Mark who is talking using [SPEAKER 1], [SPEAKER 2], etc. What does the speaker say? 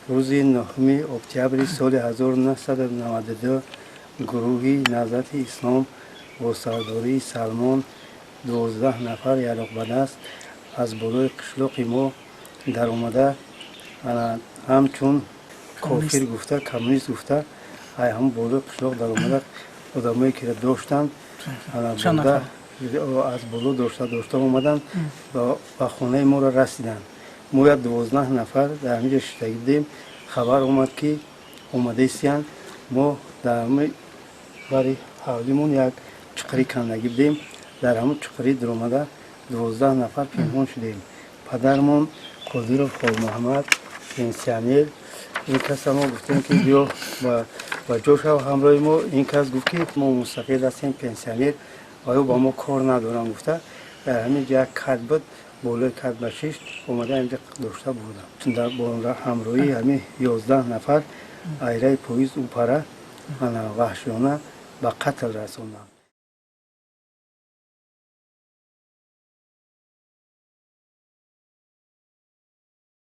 [SPEAKER 1] Рӯзи 9 октябри соли 1992 гурӯҳи Наҳзати Ислом бо сардории Салмон, 12 нафар яроқбадаст, аз болои қишлоқи мо даромада, ҳамчун кофир гуфта, коммунист гуфта, ай ҳамн болои қишлоқ даромада, одамое ки доштанд, аз боло дошта дошта омаданд, ба хонаи моро расиданд. Мо як 12 нафар дар ҳаминҷо шиштагӣ будем. Хабар омад, ки омадаистиянд. Мо дар ҳами бари ҳавлимон як чуқурӣ кандагӣ будем. Дар ҳамун чуқурӣ дуромада, 12 нафар пинҳон шудем. Падармон Қодиров Холмуҳаммад, пенсионер, ин каса мо гуфтем, ки биё, ба ҷо шав ҳамроҳи мо. Ин кас гуфт, ки мо мустақил ҳастем, пенсионер ва ё ба мо кор надорам гуфта, дар ҳамин ҷо як кат буд, болои кат ба шишт омада, инҷа дошта бурдам. Бо ҳамроҳии ҳамин 11 нафар айраи поиз упара ваҳшиёна ба қатл расонданд.